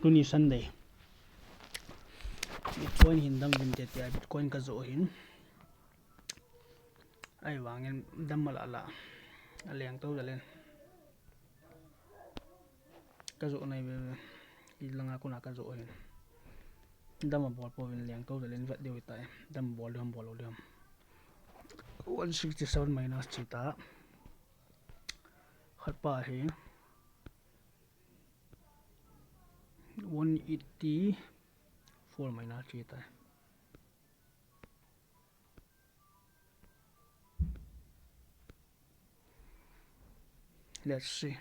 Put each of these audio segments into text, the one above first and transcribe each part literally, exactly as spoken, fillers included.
Tuni Sunday. Bitcoin hin dam vinte tia Bitcoin ka joh hin. Ahivangin dam ala ala. A leng to jalen. Ka joh nai ve ve. Hilanga kona ka joh hin. Dam abol pouvin leng to jalen vet diu hitai. Dam bol diu ham bol lou diu ham. One sixty seven minus chi ta. Khat pa hi. One eighty four minus chi ta. Let's see.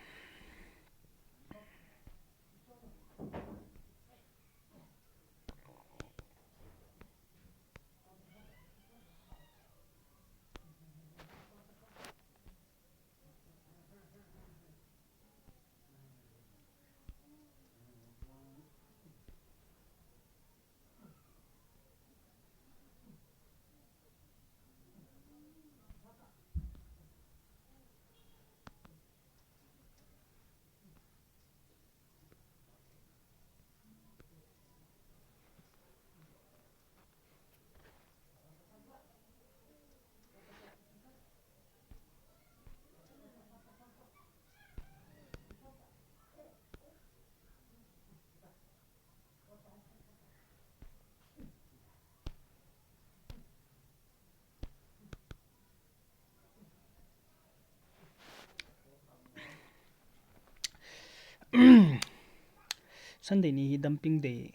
Sunday ni hi dumping day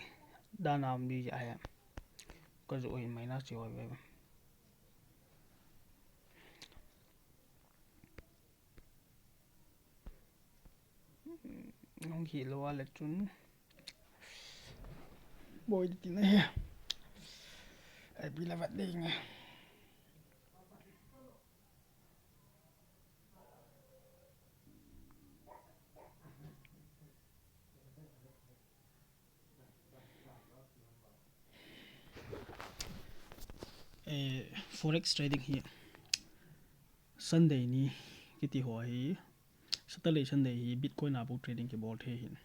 dan a um di ahi. Ka joh hin minus chi ho ve. Hung hi lou a le chun. Boi di tin ahi. Ai pi la vat ding. Eh, forex trading hi Sunday ni kiti ho hi, Saturday Sunday hi Bitcoin a bu trading kibol thei hin.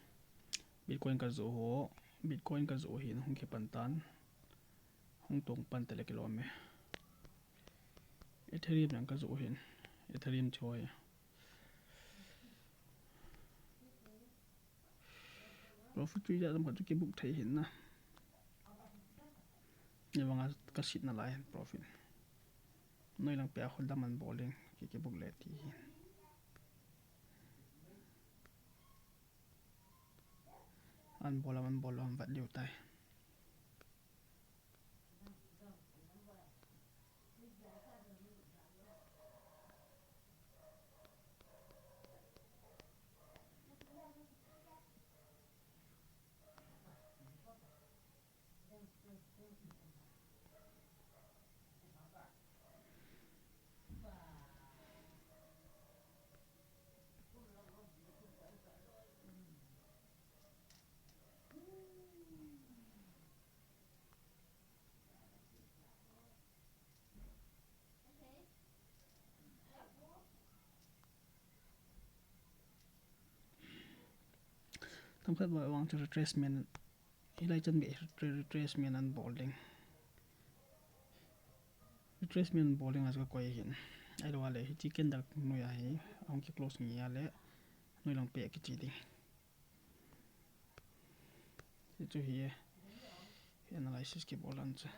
Bitcoin ka joh ho, Bitcoin ka joh hin hung kipan tan. Hung tong pan te le kilom e. Ethereum jong ka joh hin. Ethereum chu hi. Profit chu ijat ham khat chu kibook thei hin na. Ni vanga ka sit nalai hin profit. Noi lang pia khu dam an bol ding ki kibook le ti hin. An bol am an bol lou ham vet diu tai. Tam khat ba vang chu retracement, hilai chan beh retra-, retracement an bol ding. Retracement bol ding a chu ka koi hin. Ahilou le hiche candle noi a hi ahung ki close nge a le noi lang peh kiche ding. Hichu hi analysis kibol an chu.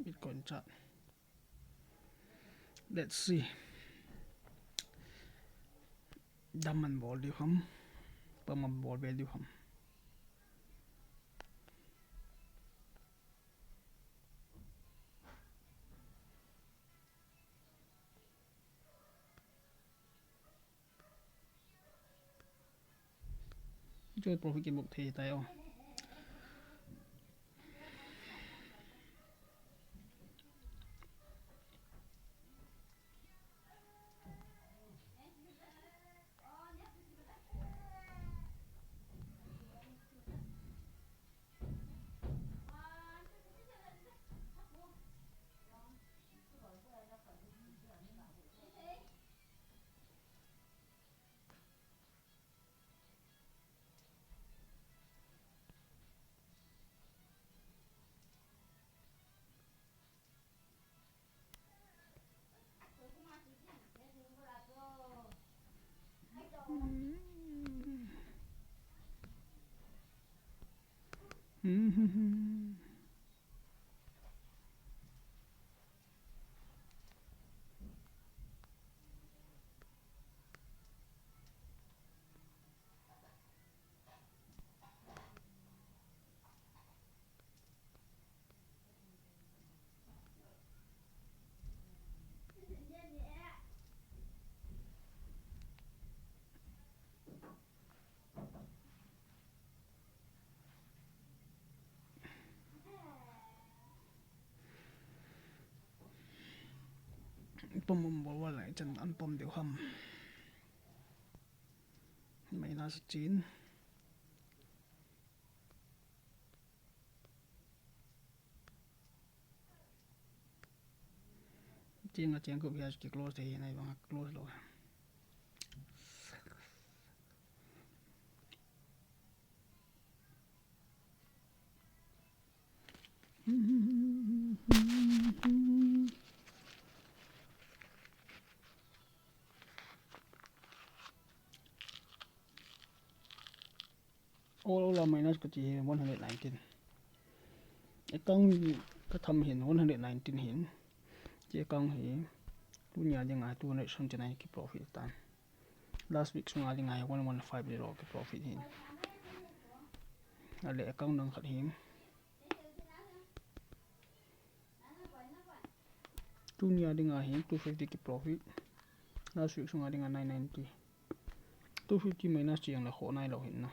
Bitcoin chart. Let's see. Dam an bol diu ham. Pam an bol be diu ham. Hichu profit kibook thei tai o. Pom um bol uva lai chan an pom diu ham. Minus chin. Chin a chin ko bia ki close thei nai bang close lou. All, all minus kati hi one hundred nineteen. Account ka tham hin one hundred nineteen hin. Hiche account hi tunia dinga two hundred seventy nine ki profit tan. Last week sunga dinga hi one one five zero ki profit hin. Ale account dang khat hin. Tunia dinga hin two fifty ki profit. Last week sunga dinga nine ninety. Two fifty minus chi jong le khoh nailou hin na.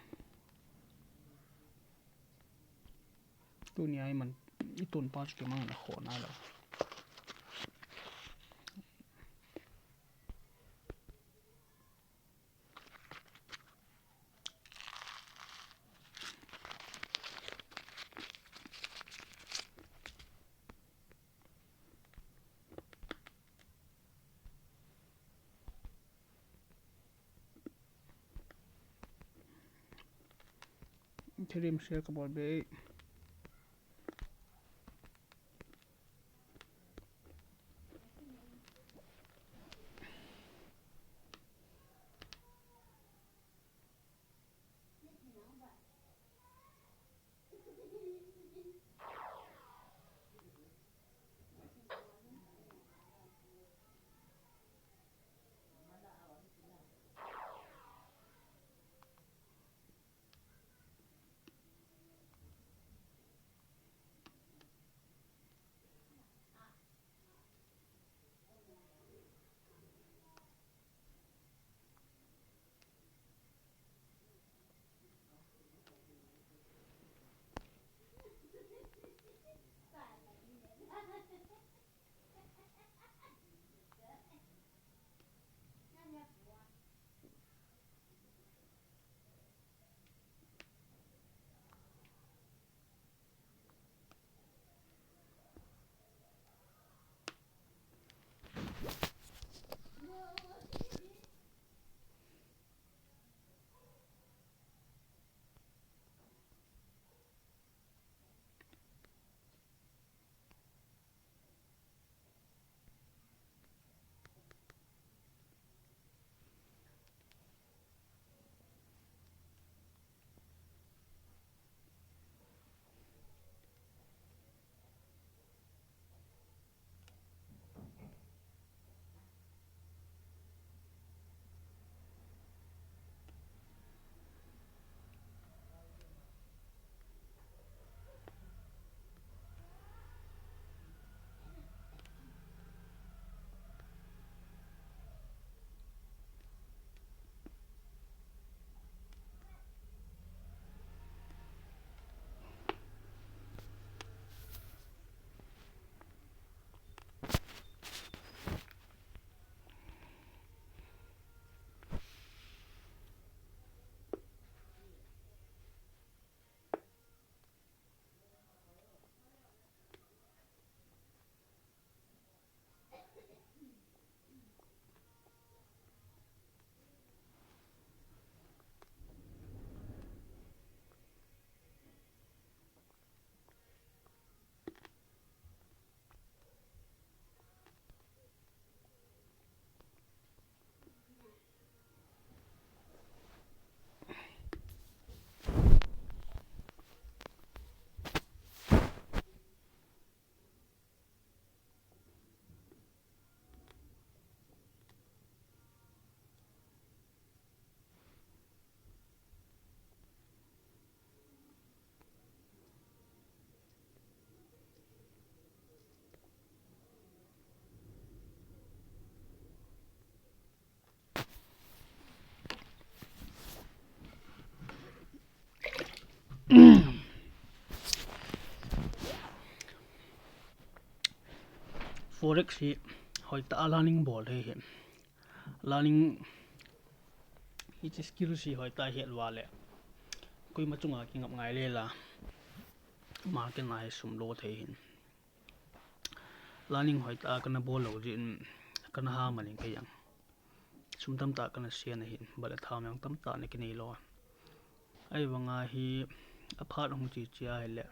Tunia iman itun pa chu kimang le khoh nailou. Ethereum share ka bol be. Forex hi hoitah a learning bol thei hi. Learning hiche skill hi hoitah a het uva le koima chunga kingap ngai le la market a hi sum lo thei hin. Learning hoitah a kana bol lou jeh in kana ha man in kei jong. Sum tamtah kana save na hin, but a thao jong tamtah na kinei lou. Ahivanga hi aphat hung che che a hile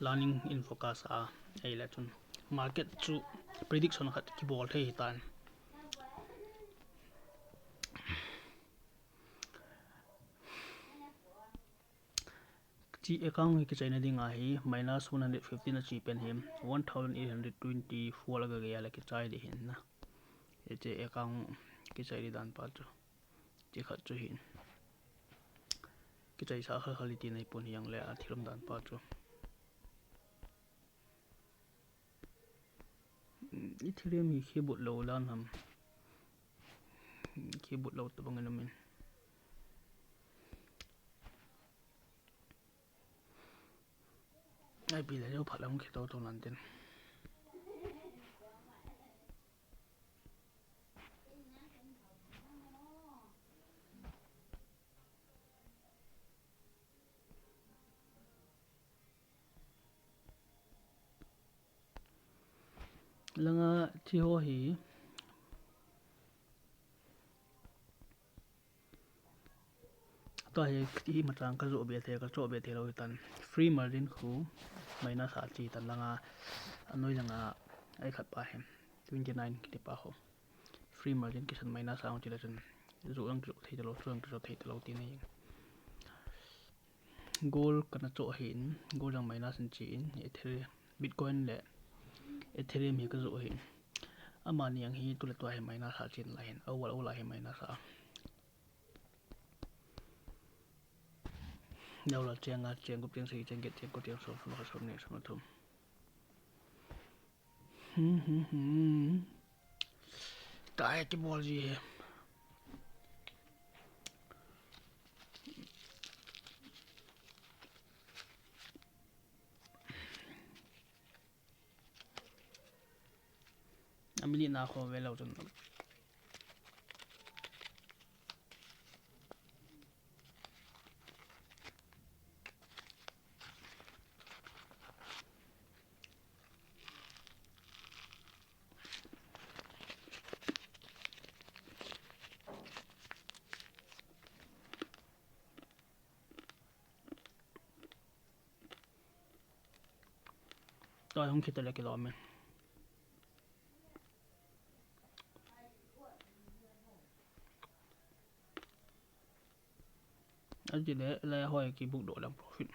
learning in focus a, ahile chun market chu prediction khat kibol thei hitan. Hiche account hi kichaina dinga hi minus one hundred fifteen a che pen hi one thousand eight hundred twenty-four a gagei a le kichai ding ahin na. Hiche account kichai ding dan pa chu. Hiche khat chu hin. Kichaisa kha kha li ti nei pon hi jong le a thilum dan pa chu. Ethereum hi kibut lou lan ham. Kibut lou tabang in um in. Ai pi le leu phat lam khe to to lan tin. Langa thi ho hi. Tua hi, hi machang ka joh be thei, ka choh be thei lou hitan. Free margin khu minus a che tan langa, anoi langa, ai khat pa hi, twenty nine kiti pa ho. Free margin kisan minus a hung che le chun. Joh jong kijoh thei talou, choh jong kichoh thei talou ti nei. Gold kana choh ahin, gold jong minus in che in, Ether, Bitcoin le Ethereum hi ka joh ahin. Amani jong hi tu le tua hi minus a chen lai hin, a val a val a hi minus a. Dollar cheng nga, cheng gup, cheng sagi, cheng get, cheng ko, cheng som, som khat, som ni, som thum. Hmm, hmm, hmm. Kai kibol ji he. A minute na kho ve lou chun. Tua hung khit le kilom e. Aji le, le hoi kibook doh lang profit.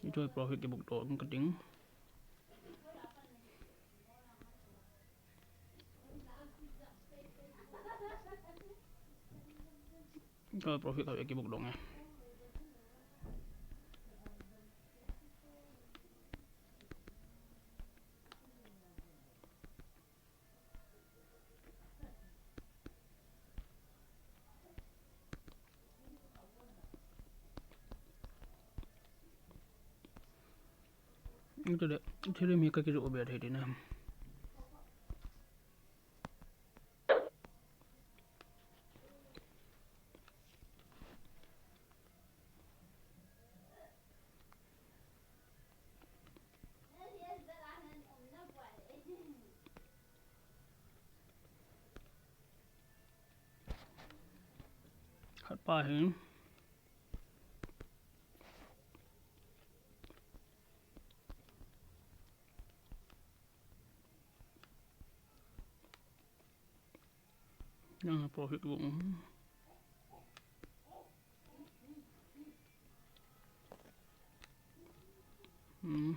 Hiche profit kibook doh ka ding. Ka profit ka kibook doh e. Ito de, ito de mi ka kijoh be thei ding e. Khat pa hi. Yang profit bu. Hmm.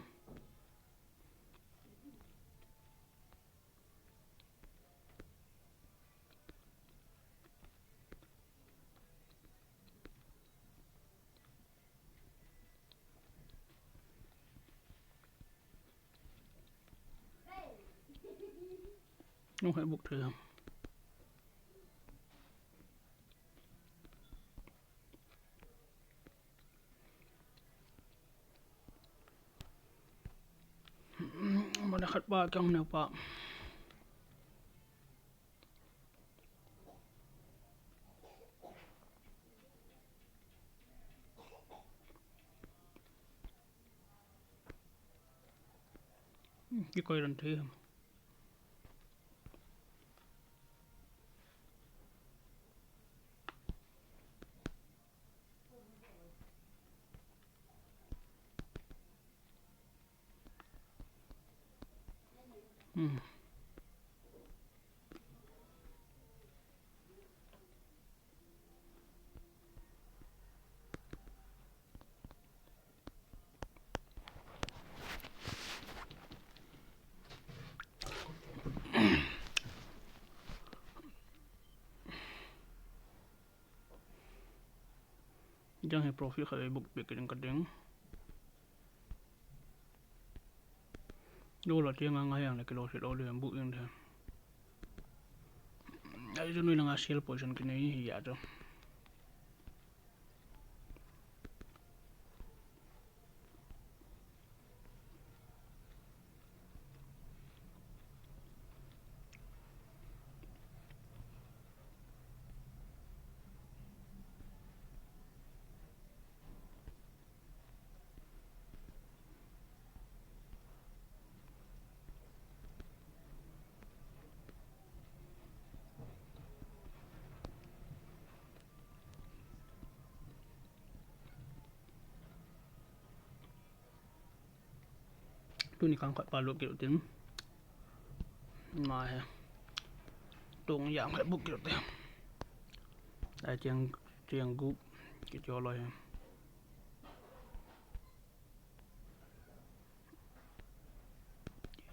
Nung hai book thei ham. Khat pa kang ne pa. Kikoi ran thei ham. Hmm. Jang hi profit khat ei book bik ding ka ding. Dollar ti nga nga yang le kilo si lo le book in the. Ai chu nui langa sell position kinei hi ya chu. Tuni kang khat pa lut kit u tin. Ma he. Tung yang khat book kit u te. Ai tiang, tiang gup kit u lo he.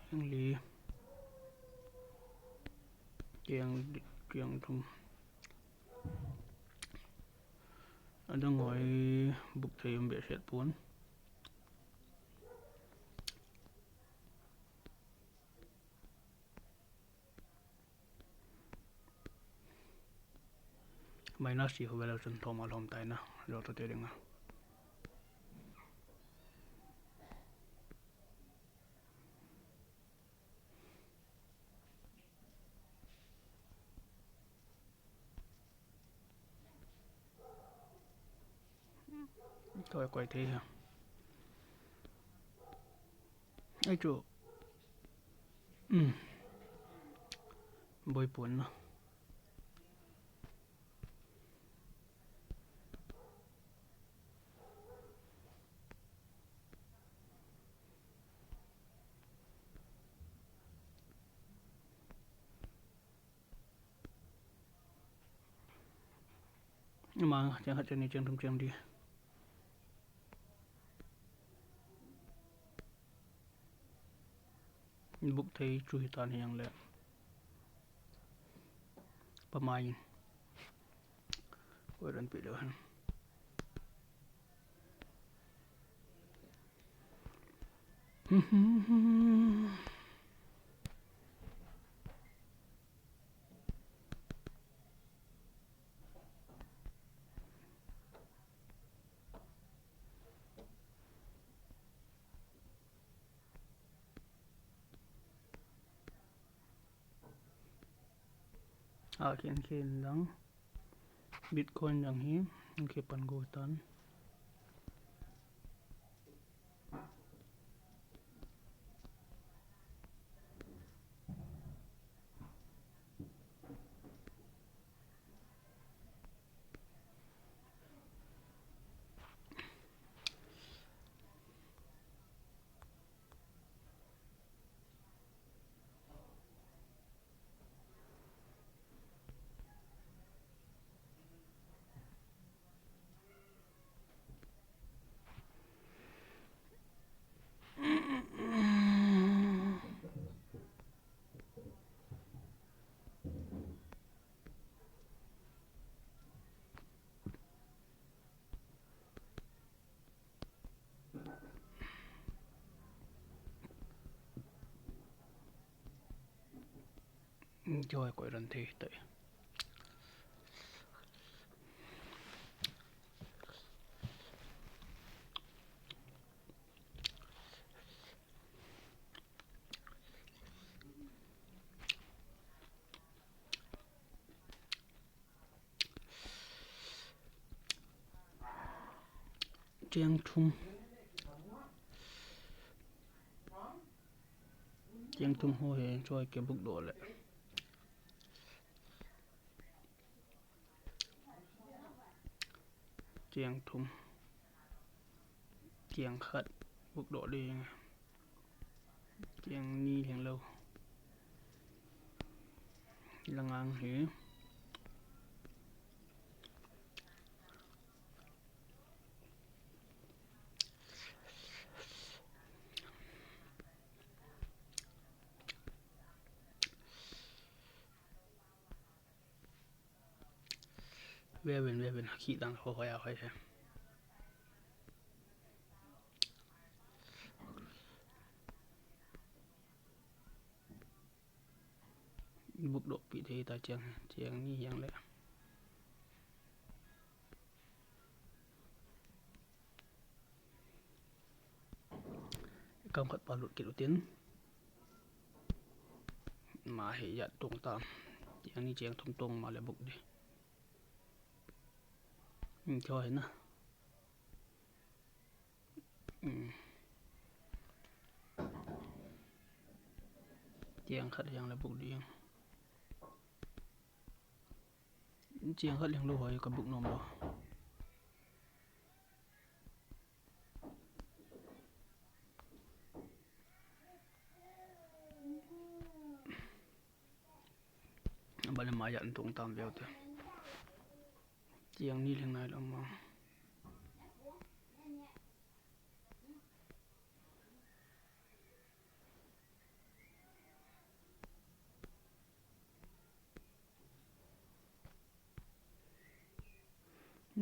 Tiang li. Tiang, tiang thum. Adang hoi book thei um behseh pon. Minus si ho vela chun thoma lhom tai na, lo to te ding a. Koi, koi thei ha. Ai chu. Um. Boi pon na. Ama, cheng khat, cheng ni, cheng thum, cheng li. Book thei chu hitan hiang le. Pamai in. Koi ran pe leu hen. A khen khen lang. Bitcoin lang hi, khe pan go tan. Choi koi ran thei tai. Cheng thum. Cheng thum ho hi choi ke book doh le. Cheng thum. Cheng khat book doh ding. Cheng ni lhing lou. Langa hi. Vevin, vevin, khi dang ho hoya hoi he. Book doh pi thei ta cheng, cheng ni hiang le. Kam khat pa lut kit utin. Ma hi ya tung ta. Cheng ni cheng thum tung ma le book di. Hmm, cho hi na. Hmm. Cheng khat hiang le book di. Cheng khat lhing lou hoi ka book nom lou. Bale ma ya tung tam veu te. Cheng ni lhing nai lou ma.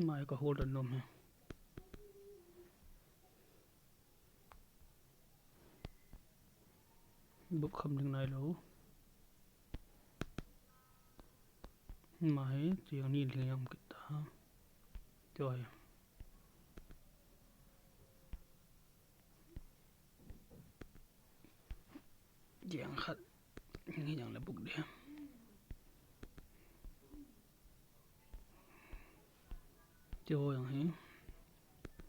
Mai ka hold an nom he. Book kham ding nai lou. Mai cheng ni lhing jam kit ta. Choi. Cheng khat. Ngi jang le book di. Chu ho jang hi.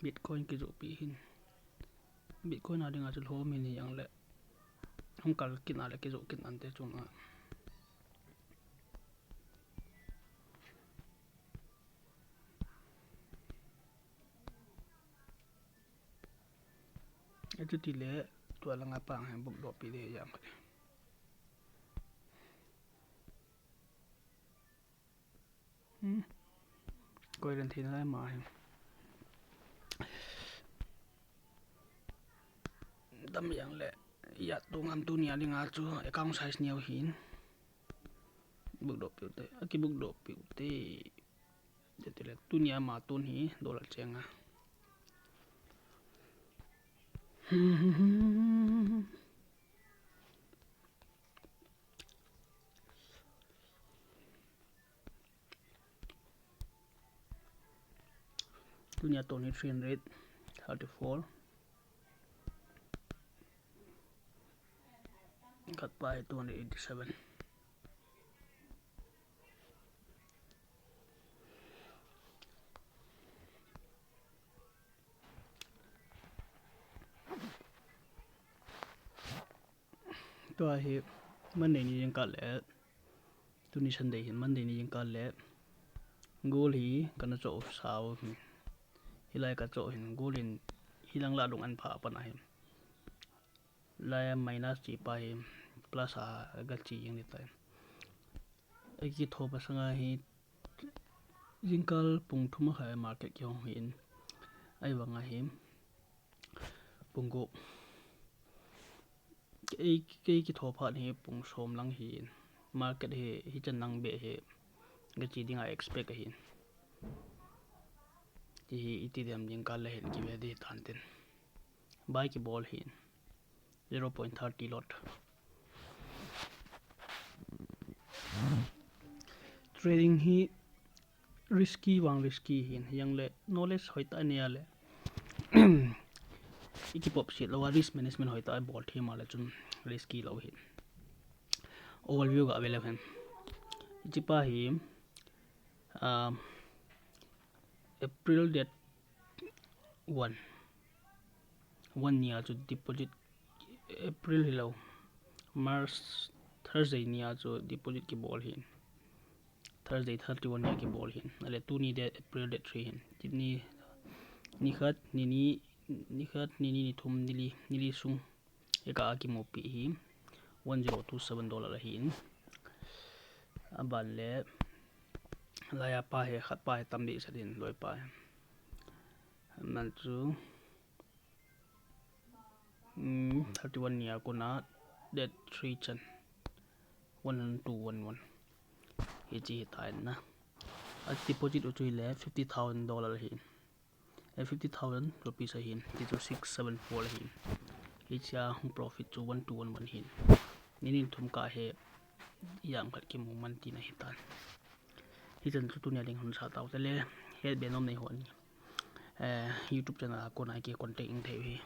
Bitcoin kijoh pi hin. Bitcoin a dinga chu lhom hin jang le. Hung kal kit na le kijoh kit ante chunga. Achuti le, tua langa pang hi book doh pi le jam khat. Hmm. Koi ran thei nalai ma hi. Dam jang le, ya tu ngam tunia dinga chu account size neo hin. Book doh piu te, aki book doh piu te. Chutile tunia ma tun hi dollar cheng a. Tunia tun hi three hundred thirty-four. Khat pa hi two hundred eighty-seven. Tua hi Monday ni jingkah le, tuni Sunday hin Monday ni jingkah le, gold hi kana choh sao hin. Hilai ka choh hin gold hin hilang la dung an pha pan a hin. Lai minus chi pa hi plus a ga chi jing ni tai. Aki thoh pa sanga hi jingkah pung thum a khai market kihong hin. Ahivanga hi pung gup. Kei, kei kithoh phat hi pung som lang hin. Market hi, hichan lang beh hi. Ga chi dinga expect ahin. Ti hi iti dem jingkah le hin kive di tan tin. Buy kibol hin. Zero point thirty lot. Trading hi risky vang risky hin, hijongle knowledge hoitah nei a le. Iki pop sit lou a risk management hoitah a bol thei ma le chun risky lou hin. Overview ga ve leu hen. Hiche pa hi, ah, April date one, one nia chu deposit, April hilou, March, Thursday nia chu deposit kibol hin. Thursday thirty-one nia kibol hin. Ale tuni date April date three hin. Ni, ni khat, ni ni, ni khat, ni ni, ni thum, ni li, ni li sung. Eka akimupi hi one zero two seven dollar ahin. Aban le laiya pa hi khat pa hi tam deh sat hin, loi pa hi. Aman chu, um, thirty-one nia kona date three chan one two one one. Hichi hitan na. A deposit u chu hile fifty thousand dollar ahin. Eh, fifty thousand rupees ahin. Hichu six seven four ahin. Hichia hung profit chu one two one one ahin. Ni ni thum kah hi jam khat kimu man tina hitan. Hichan chu tunia ding hung sa tau tele. Hetbe nom nei hon, eh, YouTube channel a kona ki contact in thei hi.